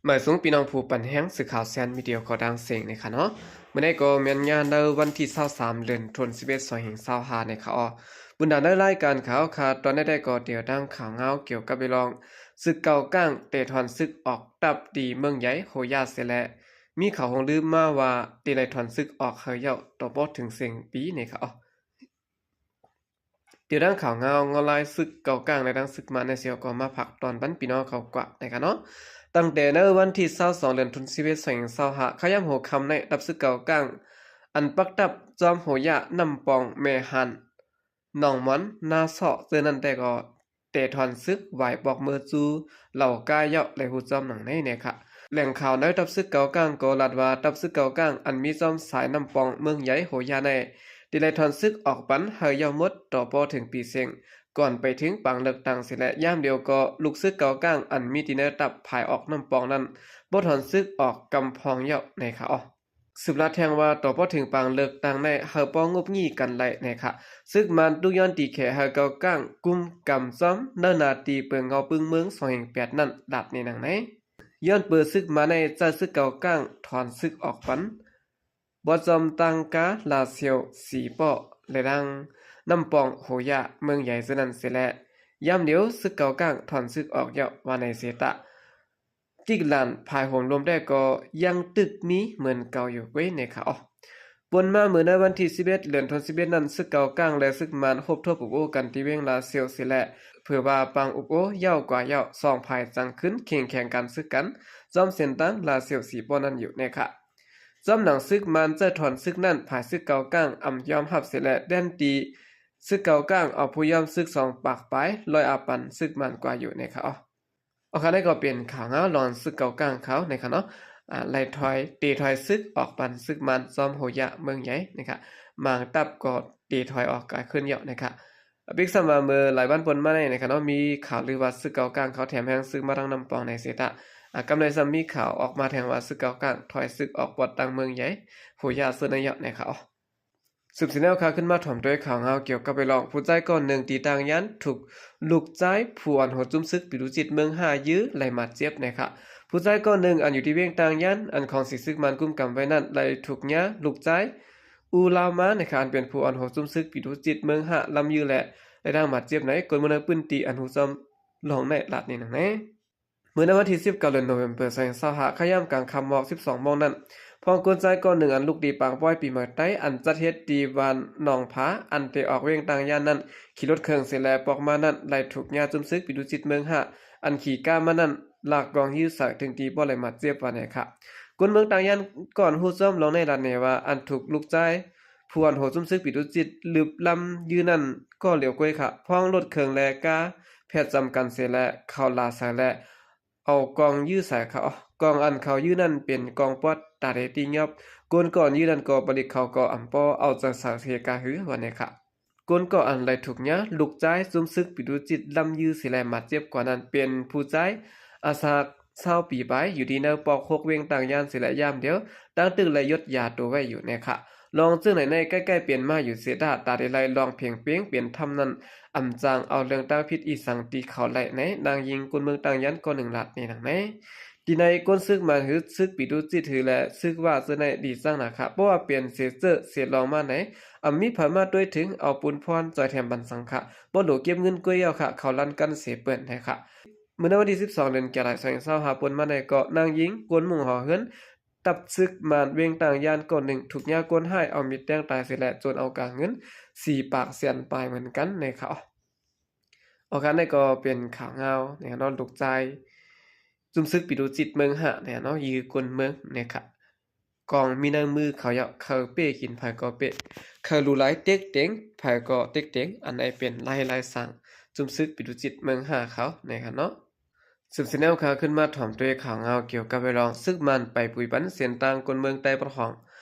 ໝາຍສວງພີ່ນ້ອງຜູ້ປັນແຮງ ສື່ຂ່າວແຊນມີເດຍກໍດັງເສັງໃນຂະເນາະ. ມື້ນີ້ກໍແມ່ນຍາມໃນວັນທີຊາວສາມ ເດືອນທີສິບເອັດ ສອງພັນຊາວຫ້າໃນຂະເນາະ. ບຸນດາໃນລາຍການຂ່າວຂະ ຕອນນີ້ໄດ້ກໍຕຽມຕັ້ງຂ່າວງາວກ່ຽວກັບເລື່ອງ ຊຶກເກົາກ້າງເຕະຖອນຊຶກອອກຕັບທີ່ເມືອງໃຫຍ່ ໂຫຍາເສຍແລ້ວ ມີຂ່າວໂຮງລືມມາວ່າ ທີ່ໄດ້ຖອນຊຶກອອກໃຫ້ແລ້ວ ຕໍ່ບໍ່ເຖິງເສັງປີໃນຂະເນາະ. ດຽວດັ່ງຂ່າວງາວງອລາຍຊຶກເກົາກ້າງ ແລະ ທັງຊຶກມານໃນເຊວກໍມາຝາກຕອນບັນພີ່ນ້ອງເຂົາກວ່າໃນຂະເນາະ. ຕັ້ງແຕ່ໃນວັນທີຊາວສອງ ເດືອນທີສິບເອັດ ສອງພັນຊາວຫ້າ ຄະຍາມຫົວຄ່ຳໃນ ທັບຊຶກເກົາກ້າງ ອັນປັກຕັບຈອມໂຫຍາ ນ້ຳປອງ ແມ່ຫານ ໜອງມອນ ນາຊໍ້ ເຊິ່ງນັ້ນແຕ່ກໍ ແຕ່ຖອນຊຶກຫວາຍປອກເມີສູ່ເຫຼົ່າກ້າຍເຢາະ ແລະ ຮູ້ຈອມໜັງໃນແນ່ຂະ. ແຫຼ່ງຂ່າວໃນທັບຊຶກເກົາກ້າງກໍລາດວ່າ ທັບຊຶກເກົາກ້າງ ອັນມີຈອມສາຍນ້ຳປອງ ເມືອງໃຫຍ່ ໂຫຍາໃນ ທີ່ໄດ້ຖອນຊຶກອອກປັນໃຫ້ເຍົາໝົດ ຕໍ່ບໍ່ເຖິງປີເສັງ ກ່ອນໄປເຖິງປາງເລືອກຕັ້ງເສຍແລ້ວ. ຍາມດຽວກໍ ລູກຊຶກເກົາກ້າງ ອັນມີທີ່ໃນຕັບພາຍອອກນ້ຳປອງນັ້ນ ບໍ່ຖອນຊຶກອອກກຳພອງເຍົາະໃນຂະເນາະ. ສືບລາດແທງວ່າ ຕໍ່ບໍ່ເຖິງປາງເລືອກຕັ້ງໃນ ໃຫ້ພໍງຸບງິ່ງກັນໄດ້ແນ່ຂະ. ຊຶກມານຕຸກຍ້ອນຕີແຂ້ໃຫ້ເກົາກ້າງກຸມກຳຈອມ ໃນໜ້າທີ່ເປີງເງົາປຶ້ງເມືອງ ສອງພັນແປດນັ້ນ ລາດໃນໜັງໃນ. ຍ້ອນເປີຊຶກມາໃນ ໃຈຊຶກເກົາກ້າງຖອນຊຶກອອກປັນ ບໍ່ຈອມຕັ້ງກາ ລາຊຽວ ສີປໍ້ ແລະ ດັ່ງ ນ້ຳປອງ ໂຫຍາ ເມືອງໃຫຍ່ ເຊັ່ນນັ້ນເສຍແລ້ວ. ຍາມດຽວຊຶກເກົາກ້າງຖອນຊຶກອອກເຍົາະວ່າໃນເສຍຕະ ກິກລານພາຍໂຫມລວມແລ້ວກໍຍັງຕຶກມີເໝືອນເກົ່າຢູ່ເວີຍໃນຂະເນາະ. ປ່ນມາເມື່ອໃນວັນທີສິບເອັດ ເດືອນທີສິບເອັດນັ້ນ ຊຶກເກົາກ້າງ ແລະ ຊຶກມານຮົບທົບອົບໂອ້ກັນທີ່ເວງລາຊຽວເສຍແລ້ວ ເພື່ອວ່າປາງອົບໂອ້ເຍົາກວ່າເຍົາະ ສອງຝ່າຍຈັ່ງຂຶ້ນເຄັ່ງແຂງກັນຊຶກກັນ ຈອມເສັ້ນທາງລາຊຽວ ສີປໍ້ ນັ້ນຢູ່ໃນຂະ. ຈອມໜັງຊຶກມານໃຈຖອນຊຶກນັ້ນ ຝ່າຍຊຶກເກົາກ້າງອຳຍອມຮັບເສຍແລ້ວ ແທນທີ່ຊຶກເກົາກ້າງເອົາຜູ້ຍອມຊຶກສອງປາກປາຍ ລອຍອາປັນຊຶກມານກວ່າຢູ່ໃນຂະເນາະ. ໂອເຄ ນີ້ກໍເປັນຂ່າວງາວລອງຊຶກເກົາກ້າງເຂົາໃນຂະເນາະ ອາ ໄລ່ຖອຍ ເຕະຖອຍຊຶກອອກປັນຊຶກມານຈອມໂຫຍາເມືອງໃຫຍ່ນະຄະ. ບາງຕັບກໍເຕະຖອຍອອກກາຍຂຶ້ນເຍາະນະຄະ. ປິກຊ້ຳວ່າເມື່ອຫຼາຍວັນປົນມານີ້ນະຄະເນາະ ມີຂ່າວລືວ່າຊຶກເກົາກ້າງເຂົາແຖມແຮງຊຶກມາທາງນ້ຳປອງໃນເສຍຕະ ອາ ກຳໄລຊ້ຳມີຂ່າວອອກມາແທງວ່າຊຶກເກົາກ້າງຖອຍຊຶກອອກປອດຕັ້ງເມືອງໃຫຍ່ໂຫຍາເຊິ່ນໃນເຍາະນະຄະ. ສືບສຽນແນວຂ່າວຂຶ້ນມາຖອມດ້ວຍຂ່າວງາວກ່ຽວກັບໄປລອງ ຜູ້ຊາຍກ່ອນໜຶ່ງທີ່ຕັ້ງຢ້ານຖືກລູກຊາຍຜູ້ອ່ອນໂຫດຈຸ້ມຊຶກປີດູຈິດເມືອງຫ້າຢື້ໄລ່ບາດເຈັບນະຄະ. ຜູ້ຊາຍກ່ອນໜຶ່ງອັນຢູ່ທີ່ວຽງຕາງຢ້ານ ອັນຂອງສີຊຶກມານກຸມກຳໄວ້ນັ້ນ ໄດ້ຖືກຍາລູກຊາຍອູລາມານະຄະ ອັນເປັນຜູ້ອ່ອນໂຫດຈຸ້ມຊຶກປີດູຈິດເມືອງຫ້າລຳຢື້ ແລະ ໄດ້ຮັບບາດເຈັບໃນ ຄົນເມືອງໃນພື້ນທີ່ອັນຮູ້ຊອມລອງໄດ້ລາດໃນໜັງໃນ. ເມື່ອໃນວັນທີສິບເກົ້າ ເດືອນໂນເວມເປີ ສອງພັນຊາວຫ້າ ຄະຍາມກາງຄ່ຳໝອກສິບສອງໂມງນັ້ນ ພ້ອມຄົນຊາຍກ່ອນໜຶ່ງ ອັນລຸກດີປາງປ້ອຍປີໃໝ່ໄຕ ອັນຈັດເຮັດທີ່ບ້ານໜອງຜາ ອັນແຕ່ອອກວຽງຕາງຢ້ານນັ້ນ ຂີ່ລົດເຄື່ອງເສຍແລ້ວປອກມານັ້ນ ໄດ້ຖືກຍາຈຸ້ມຊຶກປີດູຈິດເມືອງຫ້າ ອັນຂີ່ກ້າມານັ້ນ ລາກກອງຢື້ໃສ່ ເຖິງທີ່ບໍ່ໄດ້ບາດເຈັບວ່າແນ່ຄະ. ຄົນເມືອງຕາງຢ້ານກ່ອນຮູ້ຊອມລອງໄດ້ລາດແນ່ວ່າ ອັນຖືກລູກຊາຍ ຜູ້ອ່ອນໂຫດຈຸ້ມຊຶກປີດູຈິດລຶບລຳຢື້ນັ້ນກໍຫຼຽວກ້ວຍຄະ ພ້ອມລົດເຄື່ອງແລະກ້າແພດຈຳກັນເສຍແລ້ວ ເຂົາລາໃສ່ແລະ ເອົາກອງຢື້ໃສ່ເຂົາ. ກອງອັນເຂົາຢື້ນັ້ນເປັນກອງປອດຕາເດຕີຍອບ ຄົນກ່ອນຢື້ນັ້ນກໍປະລິກເຂົາກໍອຳປໍເອົາໃຈໃສ່ເສຍກະຫືອວ່າແນ່ຄະ. ຄົນກໍອັນໄດ້ຖືກຍາລູກຊາຍຈຸ້ມຊຶກປີດູຈິດລຳຢື້ເສຍແລະບາດເຈັບກວ່ານັ້ນ ເປັນຜູ້ຊາຍອາສາຊາວປີປາຍ ຢູ່ທີ່ແນວປອກຫົກວຽງຕາງຢ້ານເສຍແລະ ຍາມດຽວ ຕັ້ງຕຶກແລະຢົດຢາໂຕໄວ້ຢູ່ແນ່ຄະ. ລອງເຈີງໃນໃນໃກ້ໆເປັນມາຢູ່ເສຍຕາ ຕາເດໄລລອງເພງເປງເປັນທຳນັ້ນ ອຳຈາງເອົາເລື່ອງຕາງຜິດອີ່ສັງທີ່ເຂົາໄລ່ໃນນາງຍິງຄົນເມືອງຕາງຢ້ານກໍໜຶ່ງລາດໃນໜັງໃນ. ທີ່ໃນຄົນຊຶກມານຫືຊຶກປີດູຈິດຫືແລະຊຶກວ່າເຈີໃນດີຈັ່ງນະຄະ ບໍ່ວ່າເປັນເສເຈີເສລອງມາໃນ ອຳມີໃຜມາຕົວເຖິງເອົາປຸນພອນຈອຍແຖມບັນສັງຄະ ບໍ່ໂຫຼເກັບເງິນກ້ວຍເຍົາຄະ ເຂົາລັນກັນເສເປິ້ນໃຫ້ຄະ. ເມື່ອໃນວັນທີສິບສອງ ເດືອນກະລະ ສອງພັນຊາວຫ້າ ປົນມາໃນເກາະ ນາງຍິງ ກົນມຸງຫໍເຮືອນ ຕັບຊຶກມານວຽງຕາງຢ້ານກ່ອນໜຶ່ງ ຖືກຍາຄົນຮ້າຍເອົາມີດແທງຕາຍເສຍແລະ ໂຈນເອົາກາເງິນສີ່ປາກແສນປາຍເໝືອນກັນໃນຂະ. ອອກການໃນກໍເປັນຂ່າວງາວໃນເນາະ ລູກຊາຍຈຸ້ມຊຶກປີດູຈິດເມືອງຫ້າໃນເນາະ ຢື້ຄົນເມືອງໃນຂະ. ກອງມີໃນມືເຂົາເຢາະ ເຂົາເປ້ກິນໃຜກໍເປ້ ເຂົາຫຼູຫຼາຍເຕັກເຕັງໃຜກໍເຕັກເຕັງ ອັນໃດເປັນລາຍລາຍສ້າງຈຸ້ມຊຶກປີດູຈິດເມືອງຫ້າເຂົາໃນຂະເນາະ. ສືບສຽນແນວຂ່າວຂຶ້ນມາຖອມດ້ວຍຂ່າວງາວກ່ຽວກັບໄວລອງ ຊຶກມານໄປປຸຍບັນເສັ້ນທາງຄົນເມືອງໃຕ້ປະທ້ອງ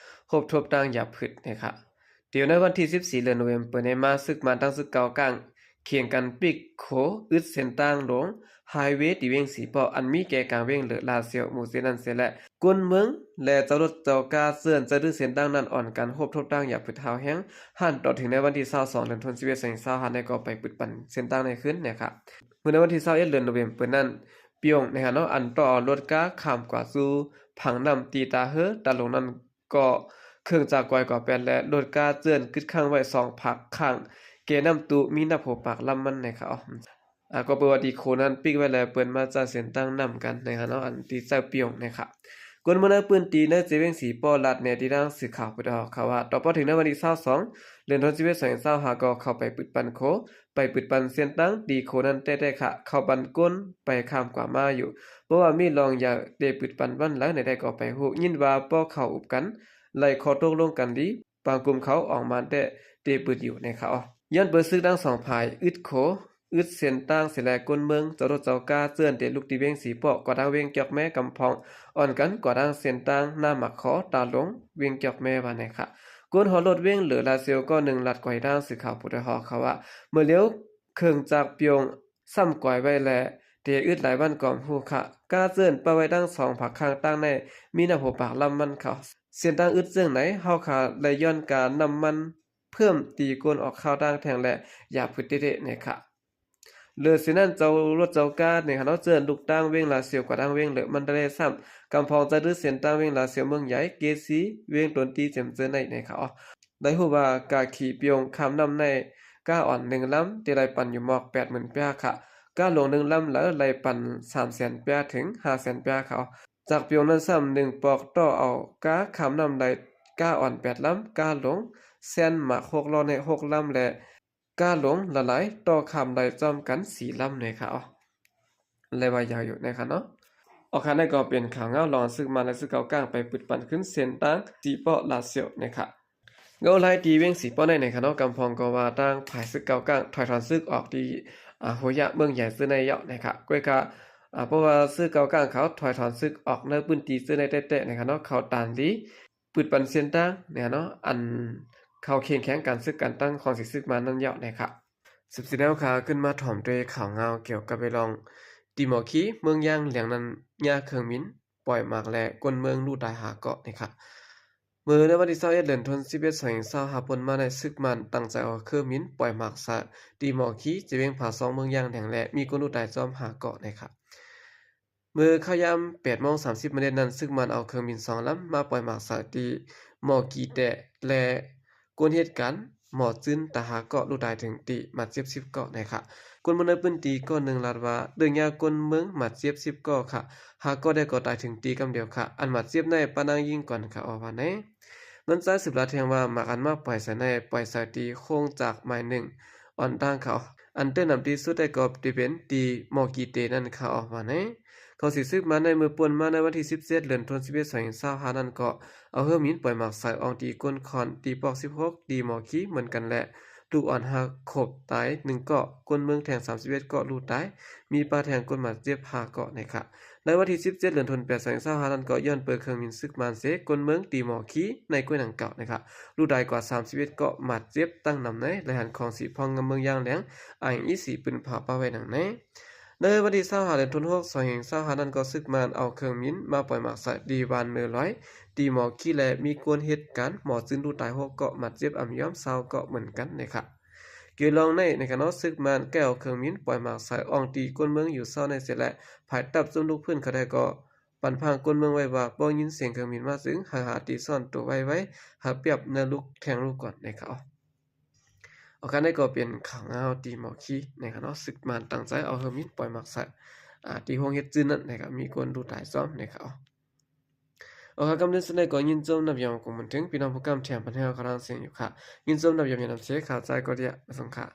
ຮົບທົບທາງຢາພືດໃນຂະ. ດຽວໃນວັນທີສິບສີ່ ເດືອນໂນເວມເປີໃນມາ ຊຶກມານທັງຊຶກເກົາກ້າງ ຂຽງກັນປິກໂຂ ອຶດເສັ້ນທາງຫຼວງ ໄຮເວ ທີ່ວຽງສີປໍ້ ອັນມີແກ່ກາງວຽງເລີລາຊຽວ ໝູ່ເສຍນັ້ນເສຍແລະ ຄົນເມືອງ ແລະ ເຈົ້າລົດເຈົ້າກາເຊີນຈະດື້ເສັ້ນທາງນັ້ນ ອ່ອນກັນຮົບທົບທາງຢາພືດຮ້າວແຮງ ຫັນຕໍ່ເຖິງໃນວັນທີຊາວສອງ ເດືອນສິບເອັດ ສອງພັນຊາວຫ້າ ໃນກໍໄປປຶດປັນເສັ້ນທາງໃນຄືນນະຄະ. ເມື່ອໃນວັນທີຊາວເອັດ ເດືອນໂນເວມເປີນັ້ນ ປຽງ ນະຄະເນາະ ອັນຕໍ່ເອົາລົດກາຂ້າມກວ່າສູ່ຝັ່ງນ້ຳທີ່ຕາເຮີ ຕາຫຼົງນັ້ນ ກໍເຄື່ອງຈັກກວາຍກວ່າແປນ ແລະ ລົດກາເຈີ້ນກຶດຄ້າງໄວ້ສອງພາກຂ້າງແກ່ນ້ຳຕູ້ ມີນັບຫົວປາກລຳມັນ ນະຄະ. ອາ ກໍເປີດວ່າດີໂຄນັ້ນປິກໄວ້ ແລະ ເປີດມາຈາກເສັ້ນທາງນ້ຳກັນ ນະຄະເນາະ ອັນທີ່ໃຊ້ປຽງ ນະຄະ. ຄົນເມືອງໃນພື້ນທີ່ໃນເຂດວຽງສີປໍ້ ລາດແນທີ່ທາງສື່ຂ່າວຜູ້ໄດ້ຮອດຂ່າວວ່າ ຕໍ່ພໍເຖິງໃນວັນທີຊາວສອງ ເດືອນທັນວາ ສອງພັນຊາວຫ້າ ກໍເຂົ້າໄປປຶດປັນໂຄ ໄປປຶດປັນເສັ້ນທາງທີ່ໂຄນັ້ນແຕ້ໆ ຂະ ເຂົ້າບັນກົ້ນໄປຂ້າມກວ່າມາຢູ່ ເພາະວ່າມີລອງຢາກເຕປຶດປັນວັນໃດ ໃນໃດກໍໄປຮູ້ ຍິນວ່າພໍເຂົ້າອຸບກັນ ໄລ່ຂໍ້ຕົກລົງກັນດີ ບາງກຸ່ມເຂົາອອກມາແຕ່ເຕປຶດຢູ່ ນະຄະ. ຍ້ອນເປີດສຶກທັງສອງຝ່າຍ ອຶດໂຄ ອຶດເສັ້ນທາງເສຍແລ້ວ ຄົນເມືອງເຈົ້າລົດເຈົ້າກາເຈີ້ນເຕລຸກທີ່ວຽງສີປໍ້ ກວ່າທາງວຽງຈອກແມ ກຳພອງອ່ອນກັນກວ່າທາງເສັ້ນທາງນາໝາກຂໍ ຕາຫຼົງ ວຽງຈອກແມ ວ່າ ນະຄະ. ຄົນຮອດລົດວຽງເຫຼືອລາຊຽວ ກໍໜຶ່ງລາດກວາຍທາງສື່ຂ່າວຜູ້ໄດ້ຮອດຂ່າວວ່າ ເມື່ອລຽວເຄື່ອງຈັກປຽງຊ້ຳກວາຍໄວ້ ແລະ ເຕອຶດຫຼາຍວັນກໍຮູ້ຂະ ກາເຈີ້ນປະໄວ້ທັງສອງພາກຂ້າງທາງໃນ ມີນັບຫົວປາກລຳມັນ ຂະ ເສັ້ນທາງອຶດເຊິ່ງໃດ ເຮົາຂະໄດ້ຍ້ອນການ້ຳມັນ ເພີ່ມຕີກົ້ນອອກຂ້າງທາງແທ່ງ ແລະ ຢາບຜຶດເຕະໆ ນະຄະ. ເຫຼືອເຊັ່ນນັ້ນ ເຈົ້າລົດເຈົ້າກາ ນະຄະເນາະ ເຈີ້ນລຸກທາງວຽງລາຊຽວ ກວ່າທາງວຽງເຫຼືອມັນໄດ້ຊ້ຳ ກຳພອງຈະດືດເສັ້ນທາງວຽງລາຊຽວ ເມືອງໃຫຍ່ ເກສີ ວຽງຕົນຕີ ເຈັມເຈີນໄດ້ ນະຄະ. ໄດ້ຮູ້ວ່າກາຂີ່ປຽງຂ້າມນ້ຳໃນ ກາອ່ອນໜຶ່ງລຳ ທີ່ໄດ້ປັນຢູ່ໝອກແປດໝື່ນປາຍ ຂະ ກາຫຼວງໜຶ່ງລຳ ແລ້ວໄດ້ປັນສາມແສນປາຍເຖິງຫ້າແສນປາຍ ຂະ. ຈາກປຽງນັ້ນຊ້ຳໜຶ່ງປອກຕໍ່ເອົາກາຂ້າມນ້ຳໄດ້ ກາອ່ອນແປດລຳ ກາຫຼວງແຊນໝາກຫົກລໍ້ໃນຫົກລຳ ແລະ ກາຫຼວງຫຼາຍໆຕໍ່ຂ້າມໄດ້ພ້ອມກັນສີ່ລຳ ນະຄະ. ເລີຍວ່າຍາວຢູ່ ນະຄະເນາະ. ໂອເຄ ນັ້ນກໍເປັນຂ່າວງາວລອງເອົາສຶກມານ ແລະ ຊາວເກົ້າກ້າງໄປປຶດປັນຂຶ້ນເສັ້ນທາງສີປໍ້ ລາຊຽວ ນະຄະ. ເວົ້າລາຍທີ່ວຽງສີປໍ້ໃນ ນະຄະເນາະ ກຳພອງກໍວ່າທາງຝ່າຍຊາວເກົ້າກ້າງຖອຍຖອນສຶກອອກທີ່ ອາ ໂຮຍະ ເມືອງໃຫຍ່ ເຊິ່ງໃນເຍາະ ນະຄະ. ກ້ວຍກະ ອາ ເພາະວ່າຊາວເກົ້າກ້າງເຂົາຖອຍຖອນສຶກອອກໃນພື້ນທີ່ເຊິ່ງໃນແຕ້ໆ ນະຄະເນາະ ເຂົາຕານດີ ປຶດປັນເສັ້ນທາງ ນະຄະເນາະ ອັນເຂົາເຄັ່ງແຂງການສຶກກັນຕັ້ງຂອງສີຊາວມານນັ້ນເຍາະ ນະຄະ. ສືບເສຍແລ້ວ ຂະຂຶ້ນມາຖອມດ້ວຍຂ່າວງາວກ່ຽວກັບເລື່ອງ ຕີໝໍ້ຄີ ເມືອງຢາງແຫຼງນັ້ນ ຍາເຄື່ອງບິນປ່ອຍໝາກ ແລະ ຄົນເມືອງລູກຕາຍຫ້າເກາະ ນະຄະ. ເມື່ອໃນວັນທີຊາວເອັດ ເດືອນທັນວາ ສອງພັນຊາວຫ້າ ຜ່ານມາ ໃນຊາວມານຕັ້ງໃຈເອົາເຄື່ອງບິນປ່ອຍໝາກໃສ່ ຕີໝໍ້ຄີ ເຂດວຽງຜາຊອງ ເມືອງຢາງແຫຼງ ແລະ ມີຄົນລູກຕາຍພ້ອມຫ້າເກາະ ນະຄະ. ເມື່ອເຂົ້າຍາມແປດໂມງສາມສິບມາເນັດນັ້ນ ຊາວມານເອົາເຄື່ອງບິນສອງລຳມາປ່ອຍໝາກໃສ່ ຕີໝໍ້ຄີແຕະ ແລະ ຄົນເຮັດການໝໍ້ຈືນຕາຍຫ້າເກາະ ລູກຕາຍເຖິງຕີ ບາດເຈັບສິບເກາະ ນະຄະ. ຄົນເມືອງໃນພື້ນທີ່ເກາະໜຶ່ງລາດວ່າ ເລື່ອງຍາຄົນເມືອງບາດເຈັບສິບເກາະ ຂະ ຫ້າເກາະໄດ້ກໍຕາຍເຖິງຕີກຳດຽວ ຂະ ອັນບາດເຈັບໃນປະນາງຍິງກ່ອນ ຂະ ອອກວ່າໃນ. ມັນຊາຍສືບລາດແທງວ່າ ໝາກອັນມາປ່ອຍໃສ່ໃນ ປ່ອຍໃສ່ຕີໂຄງຈາກໝາຍໜຶ່ງ ອ່ອນທາງເຂົາ ອັນເຕີນນຳທີ່ສຸດໄດ້ກໍໄດ້ເປັນຕີໝໍ້ຄີເຕນັ້ນ ຂະ ອອກວ່າໃນ. ເຂົາສີຊາວມານໃນເມື່ອປ່ອນມາໃນວັນທີສິບເຈັດ ເດືອນທັນວາ ສອງພັນຊາວຫ້ານັ້ນ ກໍເອົາເຄື່ອງບິນປ່ອຍໝາກໃສ່ອ່ອງຕີກົ້ນຄອນ ຕີປອກສິບຫົກ ຕີໝໍ້ຄີເໝືອນກັນ ແລະ ລູກອ່ອນຫ້າຂວບຕາຍໜຶ່ງເກາະ ຄົນເມືອງແທງສາມສິບເອັດເກາະ ລູກຕາຍ ມີປາແທງຄົນບາດເຈັບຫ້າເກາະ ນະຄະ. ໃນວັນທີສິບເຈັດ ເດືອນທັນວາ ສອງພັນຊາວຫ້ານັ້ນ ກໍຍ້ອນເປີດເຄື່ອງບິນຊາວມານເສ ຄົນເມືອງຕີໝໍ້ຄີໃນກ້ວຍດັ່ງກ່າວ ນະຄະ ລູກຕາຍກວ່າສາມສິບເອັດເກາະ ບາດເຈັບຕັ້ງນຳໃນ ລາຍງານຂອງສີພອງງາມເມືອງຢາງແຫຼງ ອ້າງອີງອີ່ສີ ປືນເຜາປະໄວ້ດັ່ງໃນ. ໃນວັນທີຊາວຫ້າ ເດືອນທັນວາ ສອງພັນຊາວຫ້ານັ້ນ ກໍຊາວມານເອົາເຄື່ອງບິນມາປ່ອຍໝາກໃສ່ ຕີວານເມີລອຍ ຕີໝໍ້ຄີ ແລະ ມີຄົນເຮັດການໝໍ້ຈືນ ລູກຕາຍຫົກເກາະ ບາດເຈັບອາບຍອມຊາວເກາະເໝືອນກັນ ນະຄະ. ກ່ຽວລອງໃນ ນະຄະເນາະ ຊາວມານແກ້ວເຄື່ອງບິນປ່ອຍໝາກໃສ່ອ່ອງຕີກົ້ນເມືອງຢູ່ເຊົ້າໃນເສຍແລ້ວ ຝ່າຍຕັບຈຸ້ມລຸກພື້ນເຂົາໄດ້ກໍ ປັນພາງຄົນເມືອງໄວ້ວ່າ ບໍ່ຍິນສຽງເຄື່ອງບິນມາ ຈຶ່ງໃຫ້ຫາທີ່ສ້ອນໂຕໄວໆ ຫາປຽບໃນລຸກແທງລູກກ່ອນ ນະຄະ. ໂອເຄ ນັ້ນກໍເປັນຂ່າວງາວຕີໝໍ້ຄີ ນະຄະເນາະ ຊາວມານຕັ້ງໃຈເອົາເຄື່ອງບິນປ່ອຍໝາກໃສ່ ອາ ທີ່ໂຮງເຮັດຈືນນັ້ນ ນະຄະ ມີຄົນລູກຕາຍຊ້ອມ ນະຄະ. ໂອເຄ ກຳເນີນສຸດໃດກໍຍິນຊົມນຳຢອງກົງບຸນເຖິງ ພີ່ນ້ອງຜູ້ກຳແຖມພັນແຮວຂອງທາງເຊງຢູ່ ຂະ ຍິນຊົມນຳຢອງມີນຳເຊ ຂາໃຈກໍດຽ ມາສົ່ງ ຂະ.